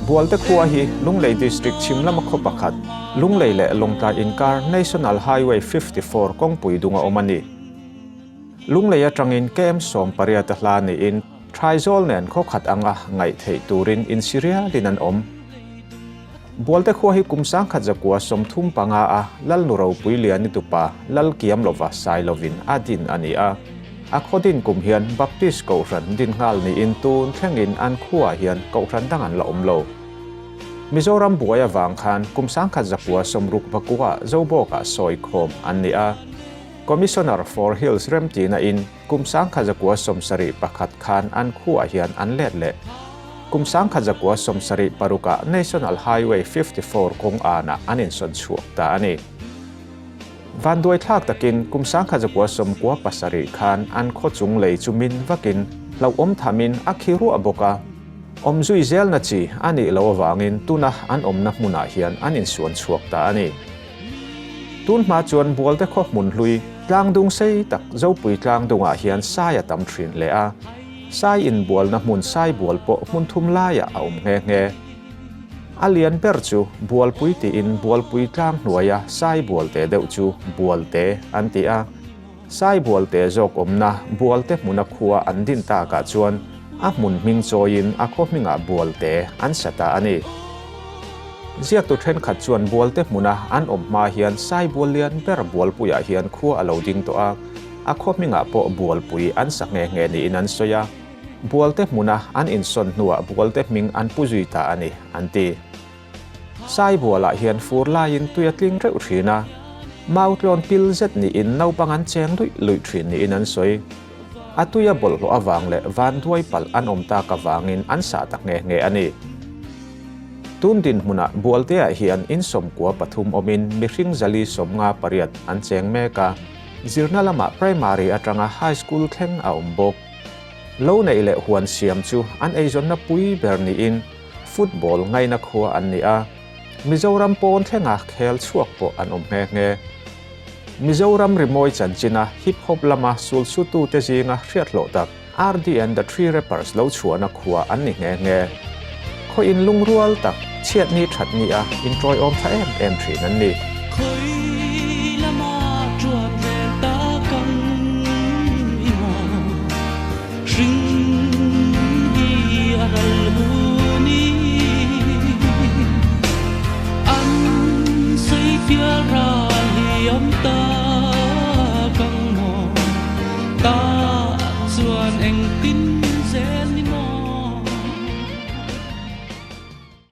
Bualte khua hi Lunglei District chhim lama khaw pakhat, Lunglei leh Lawngtlai inkar National Highway 54 kawngpui dunga awm a ni. Lunglei atangin KM 18 a hla niin Thaizawl nen khaw khat anga ngaih theih turin insi rialin an awm. Bualte khua hi kum 1935 a Lalnu Ropui Liani tupa Lal Kiam lova sai lovin a din a ni a. A khaw din kum hian Baptist Kohhran din nghal niin tun thlengin an khuaah hian Kohhran dang an la awm lo. Mizoram buai avang khan kum 1969 Zobawkah sawi khawm an ni a. Commissioner for Hills remtina in Kum 1971 khan an khuaah hian an let leh. Kum 1976 ah National Highway 54 kawng anah an insawn chhuak ta a ni. Vanduai thlak takin kum 1997 khan an khaw chung lei chu min vakin hlauhawm thamin a khi ruah bawk a. Awm zui zelna chi a nih loh avangin tuna an awmna hmunah hian an insuan chhuak ta a ni. Tun hma chuan Bualte khaw hmun hlui tlangdung sei tak Zopui tlangdungah hian sai a tam thin hle a, sai inbualna hmun sai bual pawh hmun thum laiah a awm nghe nghe. A lian ber chu Bualpui tiin Bualpui tlang hnuaia sai bualte deuh chu Bualte an ti a, sai bualte zawk awmna Bualte hmuna khua an din takah chuan a hmun hming chawiin a khaw hmingah Bualte an sa ta a ni. Ziaktu thenkhat chuan Bualte hmuna an awm hma hian sai bual lian ber Bualpuiah hian khua a lo ding tawh a, a khaw hmingah pawh Bualpui an sa nghe nghe niin an sawi a. Bualte hmuna an insawn hnuah Bualte hming an pu zui ta a ni, an ti. Sai bualah hian fur laiin tui a tling reuh thin a, mau tlawn pil zet niin naupang an cheng luih luih thin niin an sawi. A tui a bawlhhlawh avang leh vanduai palh an awm tak avangin an sah ta nghe nghe a ni. Tun dinhmunah Bualteah hian in 13 awmin mihring 458 an cheng mek a, zirna lamah primary atanga high school thleng a awm bawk. Lo neih leh huan siam chu an eizawnna pui ber niin football ngaina khua an ni a, Mizoram pawn thlenga khel chhuak pawh an awm nghe nghe. Mizoram rimawi chanchina hip hop lama sul sutute zinga hriat hlawh tak RD and the Three Rappers lo chhuahna khua an ni nghe nghe. Khaw in lungrual tak, chhiatni thatni a inṭawiawm tha em em thin an ni.